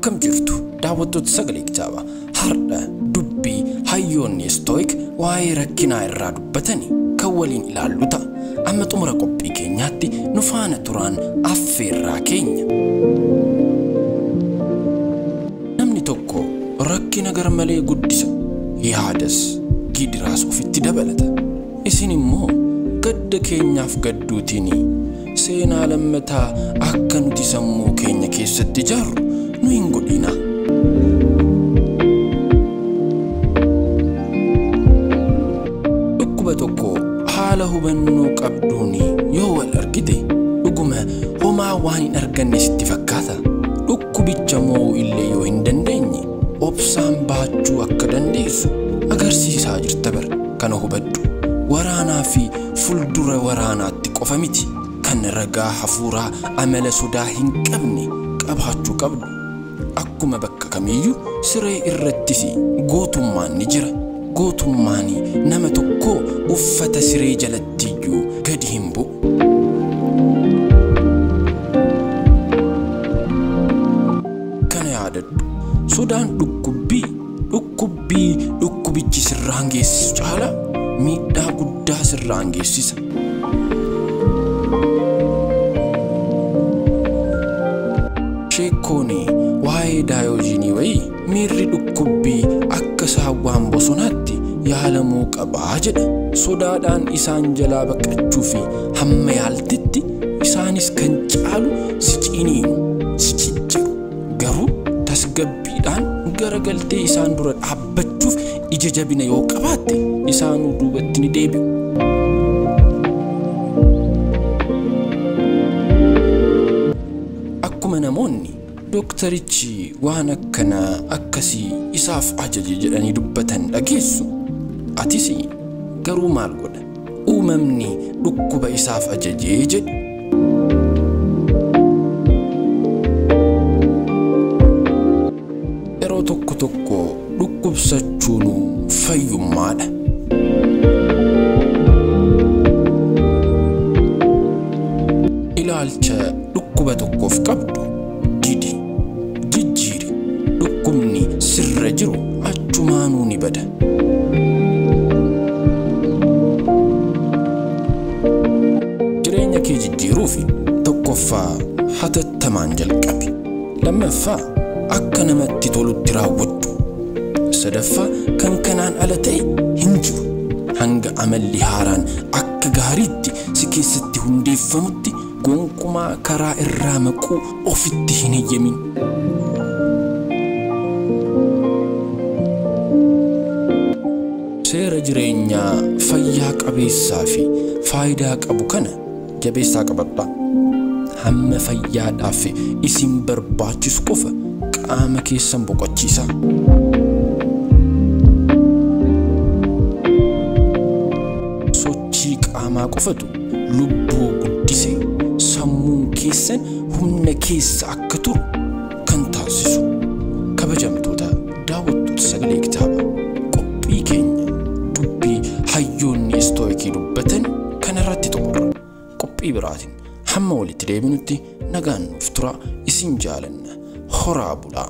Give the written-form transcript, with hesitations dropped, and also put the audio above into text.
Akkam jirtu daawwattoota sagalee kitaabaa har'a dubbii hayyoonni Istoik waa'ee rakkinaa irraa dubbatanii kan waliin ilaallu ta'a. Amma xumura qophii keenyaatti nu faana turaan affeerraa keenya. Namni tokko rakkina garmalee guddisa, yaadas gidiraas ofitti dabalata. Isin immoo gadda keenyaaf gadduutiin seenaa lammataa akka nuti sammuu keenya keessatti ijaarru nu hin godhinaa. Dhukkuba tokko haala hubannoo qabduun yoo wal argite dhuguma homaa waan hin arganne sitti fakkaata. Dhukkubicha mo'uu illee yoo hin dandeenye obsaan baachuu akka dandeessu agarsiisaa jirta bara. Kana hubadhu. Waraanaa fi fuuldura waraanaatti qofa miti kan ragaa hafuuraa amala sodaa hin qabne qabaachuu qabdu. Akkuma bakka kamiyyuu siree irrattis gootummaan ni jira. Gootummaan nama tokkoo uffata siree jalattiyyuu gadi hin bu'u. Kana yaadadhu. Sodaan dhukkubbii dhukkubichi sirraan geessisu caala miidhaa guddaa sirraan geessisa. Sheekkoon waa'ee daayoojiinii wayii miirri dhukkubbii akka saawwaan bosonaatti yaalamuu qabaa jedha. Sodaadhaan isaan jalaa baqachuu fi hamma yaaltitti isaanis kan caalu si ciniinu, si cicciru. Garuu tasgabbiidhaan garagaltee isaan dura dhaabbachuuf ija jabina yoo qabaatte isaanuu duubatti ni deebi'u. Akkuma namoonni doktarichi waan akkanaa akkasii isaaf ajaje jedhanii dubbatan dhageessu, atis garuu maal godha? Uumamni dhukkuba isaaf ajajee jedhu. Yeroo tokko tokko dhukkubsachuun fayyummaadha. Ilaalcha dhukkuba tokkoof qabdu didi, jijjiiri. Dhukkubni sirra jiru achumaanuu ni bada. Jireenya kee jijjiiruuf tokkoffaa hatattamaan jalqabi. Lammaffaa akka namatti tolutti raawwadhu. Sadaffaa kan kanaan ala ta'e hin jiru. Hanga amalli haaraan akka gaariitti si keessatti hundeeffamutti gonkumaa karaa irraa maquu ofitti hin eeyyamin. Seera jireenyaa fayyaa qabeessaa fi faayidaa qabu kana jabeessaa qabadhaa. Hamma fayyaadhaaf isin barbaachisu qofa qaama keessan boqochiisaa. Sochii qaamaa qofatu lubbuu guddisee sammuun keessan humna keessa akka turu kan taasisu. Kabajamtoota daawwattoota sagalee kitaabaa qophii keenya dubbii hayyoonni Istoikii dubbatan kanarratti xumurra. Qophii biraatiin hamma walitti deebinutti nagaan nuuf tura. Isin jaalanna. Horaa bulaa.